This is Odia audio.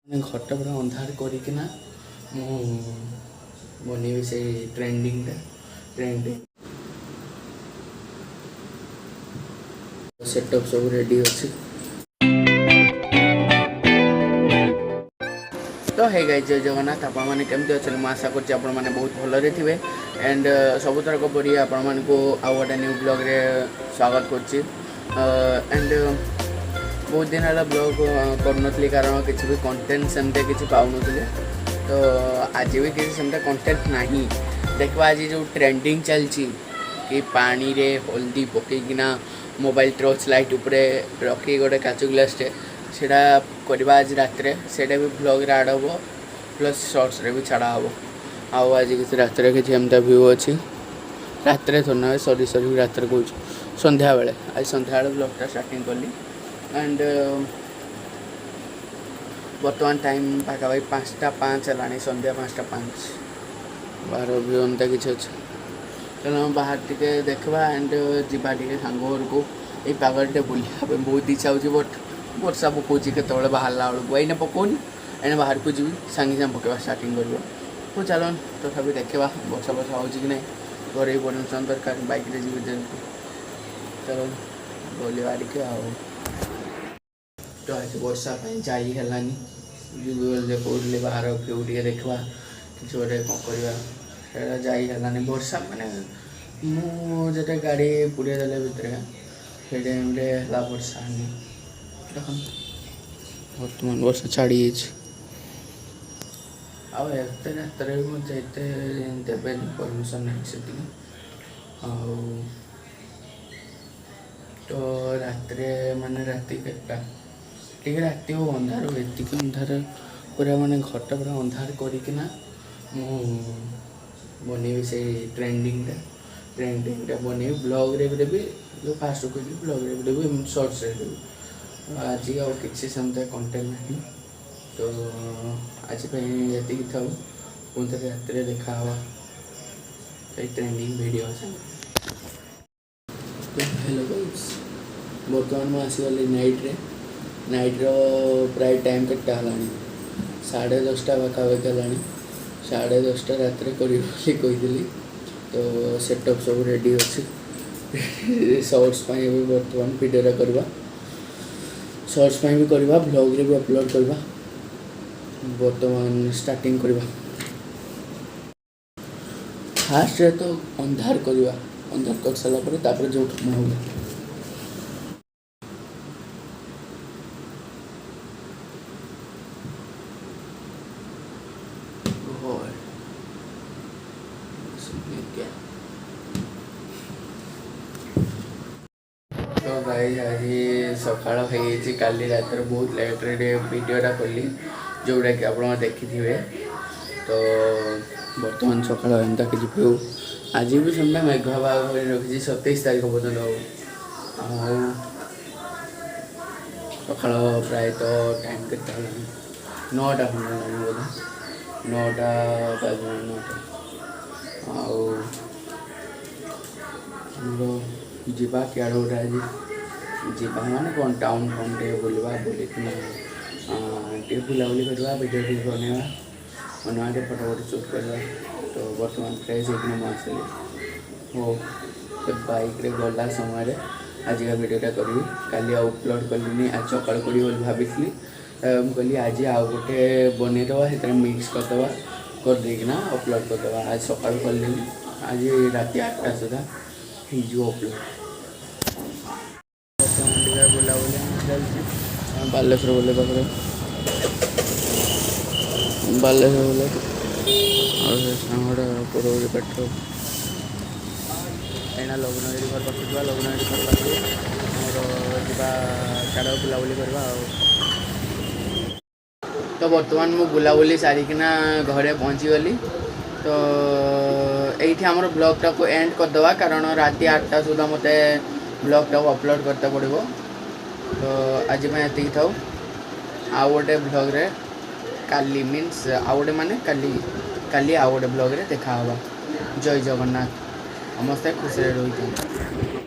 ମାନେ ଘରଟା ପୁରା ଅନ୍ଧାର କରିକିନା ମୁଁ ବନେଇବି ସେଇ ଟ୍ରେଣ୍ଡିଙ୍ଗଟା। ଟ୍ରେଣ୍ଡିଙ୍ଗ ସେଟଅପ୍ ସବୁ ରେଡ଼ି ଅଛି। ତ ହେ ଗାଇଜ୍, ଜୟ ଜଗନ୍ନାଥ। ଆପଣମାନେ କେମିତି ଅଛନ୍ତି? ମୁଁ ଆଶା କରୁଛି ଆପଣମାନେ ବହୁତ ଭଲରେ ଥିବେ। ଆଣ୍ଡ ସବୁଥରକ ପରି ଆପଣମାନଙ୍କୁ ଆଉ ଗୋଟେ ନ୍ୟୁ ବ୍ଲଗ୍ରେ ସ୍ୱାଗତ କରୁଛି। ଆଣ୍ଡ ବହୁତ ଦିନ ହେଲା ବ୍ଲଗ୍ କରୁନଥିଲି, କାରଣ କିଛି ବି କଣ୍ଟେଣ୍ଟ ସେମିତି କିଛି ପାଉନଥିଲି। ତ ଆଜି ବି କିଛି ସେମିତି କଣ୍ଟେଣ୍ଟ ନାହିଁ। ଦେଖିବା, ଆଜି ଯେଉଁ ଟ୍ରେଣ୍ଡିଙ୍ଗ ଚାଲିଛି କି ପାଣିରେ ହଳଦୀ ପକେଇକିନା ମୋବାଇଲ ଟର୍ଚ୍ଚ ଲାଇଟ୍ ଉପରେ ରଖିକି ଗୋଟେ କାଚ ଗ୍ଲାସ୍ଟେ, ସେଇଟା କରିବା ଆଜି ରାତିରେ। ସେଇଟା ବି ବ୍ଲଗ୍ରେ ଆଡ଼୍ ହେବ, ପ୍ଲସ୍ ସର୍ଟସରେ ବି ଛାଡ଼ା ହେବ। ଆଉ ଆଜି କିଛି ରାତିରେ କିଛି ଏମିତିଆ ଭ୍ୟୁ ଅଛି। ରାତିରେ ଥୋଡ଼ି, ସରି ସରି, ରାତିରେ କହୁଛି, ସନ୍ଧ୍ୟାବେଳେ। ଆଜି ସନ୍ଧ୍ୟାବେଳେ ବ୍ଲଗ୍ଟା ଷ୍ଟାର୍ଟିଂ କଲି। ଆଣ୍ଡ ବର୍ତ୍ତମାନ ଟାଇମ୍ ପାଖାପାଖି 5ଟା 5 ହେଲାଣି, ସନ୍ଧ୍ୟା 5ଟା 5। ବାହାର ଭ୍ୟୁ ଏମିତିଆ କିଛି ଅଛି। ତେଣୁ ବାହାର ଟିକେ ଦେଖିବା ଆଣ୍ଡ ଯିବା ଟିକେ ସାଙ୍ଗ ଘରକୁ। ଏଇ ପାଗରେ ଟିକେ ବୁଲିବା ପାଇଁ ବହୁତ ଇଚ୍ଛା ହେଉଛି, ବଟ୍ ବର୍ଷା ପକାଉଛି କେତେବେଳେ ବାହାରିଲା ବେଳକୁ। ଏଇନା ପକାଉନି, ଏଇନା ବାହାରକୁ ଯିବି, ସାଙ୍ଗେ ସାଙ୍ଗେ ପକାଇବା ଷ୍ଟାର୍ଟିଂ କରିବ। ହଉ ଚାଲନ୍ତୁ, ତଥାପି ଦେଖିବା ବର୍ଷା ବର୍ଷା ହେଉଛି କି ନାହିଁ। ଘରେ ବି ପରମିସନ୍ ଦରକାର, ବାଇକ୍ରେ ଯିବି ଯେହେତୁ। ଚାଲନ୍ତୁ ବୁଲିବା ଟିକେ। ଆଉ ତ ଆଜି ବର୍ଷା ପାଇଁ ଯାଇ ହେଲାନି। ଯିବି ବୋଲି କହୁଥିଲି, ବାହାର ଭ୍ୟୁ ଟିକେ ଦେଖିବା, କିଛି ଗୋଟେ କ'ଣ କରିବା, ସେଇଟା ଯାଇ ହେଲାନି। ବର୍ଷା ମାନେ ମୁଁ ଯେତେ ଗାଡ଼ି ପୁରେଇ ଦେଲେ ଭିତରେ, ସେଇ ଟାଇମ୍ରେ ହେଲା ବର୍ଷା। ଦେଖନ୍ତୁ, ବର୍ତ୍ତମାନ ବର୍ଷା ଛାଡ଼ି ଯାଇଛି। ଆଉ ଏତେ ରାତିରେ ବି ମୋତେ ଏତେ ଦେବେନି, ପରମିସନ୍ ନାହିଁ ସେତିକି। ଆଉ ତ ରାତିରେ ମାନେ ରାତି କେତେଟା ଟିକେ ରାତି ହଉ, ଅନ୍ଧାର ହଉ, ଏତିକି ଅନ୍ଧାର ପୁରା ମାନେ ଘରଟା ପୁରା ଅନ୍ଧାର କରିକିନା ମୁଁ ବନେଇବି ସେଇ ଟ୍ରେଣ୍ଡିଙ୍ଗଟା। ଟ୍ରେଣ୍ଡିଙ୍ଗଟା ବନେଇବି, ବ୍ଲଗ୍ରେ ବି ଦେବି। ଯେଉଁ ଫାଷ୍ଟ କହିଲି, ବ୍ଲଗ୍ରେ ବି ଦେବି, ଏମିତି ସର୍ଟସରେ ଦେବି। ଆଜି ଆଉ କିଛି ସେମିତି କଣ୍ଟେଣ୍ଟ ନାହିଁ। ତ ଆଜି ପାଇଁ ଏତିକି ଥାଉ। ପୁଣି ଥରେ ରାତିରେ ଦେଖା ହେବା ସେଇ ଟ୍ରେଣ୍ଡିଙ୍ଗ ଭିଡ଼ିଓ ସାଙ୍ଗରେ। ତ ହ୍ୟାଲୋ ଗାଇସ୍, ବର୍ତ୍ତମାନ ମୁଁ ଆସିଗଲି ନାଇଟ୍ରେ। ନାଇଟ୍ର ପ୍ରାୟ ଟାଇମ୍ କେତେଟା ହେଲାଣି? 10:30 ପାଖାପାଖି ହେଲାଣି। 10:30 ରାତିରେ କରିବି ବୋଲି କହିଥିଲି। ତ ସେଟଅପ୍ ସବୁ ରେଡ଼ି ଅଛି ସର୍ଟସ୍ ପାଇଁ। ଏବେ ବର୍ତ୍ତମାନ ଭିଡ଼ିଓଟା କରିବା, ସର୍ଟସ୍ ପାଇଁ ବି କରିବା, ବ୍ଲଗ୍ରେ ବି ଅପଲୋଡ଼ କରିବା। ବର୍ତ୍ତମାନ ଷ୍ଟାର୍ଟିଂ କରିବା। ଫାର୍ଷ୍ଟରେ ତ ଅନ୍ଧାର କରିବା। ଅନ୍ଧାର କରିସାରିଲା ପରେ ତାପରେ ଯେଉଁ କାମ ହେବ। God. ये क्या? ତ ଗାଇଜ୍, ଆଜି ସକାଳ ହେଇଯାଇଛି। କାଲି ରାତିରେ ବହୁତ ଲେଟ୍ରେ ଟିକେ ଭିଡ଼ିଓଟା କଲି, ଯେଉଁଟାକି ଆପଣ ଦେଖିଥିବେ। ତ ବର୍ତ୍ତମାନ ସକାଳ ଏନ୍ତା କିଛି ଭ୍ୟୁ। ଆଜି ବି ସେମିତି ମେଘୁଆ ପାଗ କରି ରଖିଛି, 27 ତାରିଖ ପର୍ଯ୍ୟନ୍ତ ହବ। ଆଉ ସକାଳ ପ୍ରାୟତଃ ଟାଇମ୍ କେତେ ହେଲାଣି? 9ଟା ଖଣ୍ଡେ ହେଲାଣି ବୋଧେ। 9ଟା ବାଜିଲାଣି, 9ଟା। ଆଉ ଆମର ଯିବା କିଆଡ଼େ ଗୋଟେ ଆଜି। ଯିବା ମାନେ କ'ଣ, ଟାଉନ୍ ଫାଉନ୍ ଟିକେ ବୁଲିବା, ବୁଲିକିନା ଟିକେ ବୁଲାବୁଲି କରିବା, ଭିଡ଼ିଓ ଟିକେ ବନେଇବା ବନେଇବା, ଟିକେ ଫଟୋ ଫଟୋ ସୁଟ୍ କରିବା। ତ ବର୍ତ୍ତମାନ ଫ୍ରେଶ୍ ହେଇକିନା ମୁଁ ଆସିଲି। ହଉ, ସେ ବାଇକ୍ରେ ଗଲା ସମୟରେ ଆଜିକା ଭିଡ଼ିଓଟା କରିବି। କାଲି ଆଉ ଅପଲୋଡ଼ କଲିନି, ଆଜି ସକାଳୁ କରିବି ବୋଲି ଭାବିଥିଲି। ମୁଁ କହିଲି ଆଜି ଆଉ ଗୋଟେ ବନେଇଦେବା, ସେଥିରେ ମିକ୍ସ କରିଦେବା, କରିଦେଇକିନା ଅପଲୋଡ଼ କରିଦେବା। ଆଜି ସକାଳୁ କଲିନି, ଆଜି ରାତି 8ଟା ସୁଦ୍ଧା ହେଇଯିବ ଅପଲୋଡ଼। ବର୍ତ୍ତମାନ ଟିକେ ବୁଲାବୁଲି ଆମର ଚାଲିଛି ବାଲେଶ୍ୱର ବୋଲେ ପାଖରେ, ବାଲେଶ୍ୱର ବୋଲେ। ଆଉ ସେ ସାଙ୍ଗଟା ପୁରଉଛି ପେଟ୍ରୋଲ। ଏଇନା ଲଗ୍ନଗିରି ଘର ପାଖକୁ ଯିବା। ଲଗ୍ନଗିରି ଘର ପାଖରୁ ଆମର ଯିବା ସିଆଡ଼େ ବୁଲାବୁଲି କରିବା। ଆଉ ତ ବର୍ତ୍ତମାନ ମୁଁ ବୁଲାବୁଲି ସାରିକିନା ଘରେ ପହଞ୍ଚିଗଲି। ତ ଏଇଠି ଆମର ବ୍ଲଗ୍ଟାକୁ ଏଣ୍ଡ କରିଦେବା, କାରଣ ରାତି 8ଟା ସୁଦ୍ଧା ମୋତେ ବ୍ଲଗ୍ଟାକୁ ଅପଲୋଡ଼ କରିବାକୁ ପଡ଼ିବ। ତ ଆଜି ପାଇଁ ଏତିକି ଥାଉ। ଆଉ ଗୋଟେ ବ୍ଲଗ୍ରେ କାଲି, ମିନ୍ସ ଆଉ ଗୋଟେ ମାନେ କାଲି, କାଲି ଆଉ ଗୋଟେ ବ୍ଲଗ୍ରେ ଦେଖା ହେବା। ଜୟ ଜଗନ୍ନାଥ। ସମସ୍ତେ ଖୁସିରେ ରହିଥାନ୍ତୁ।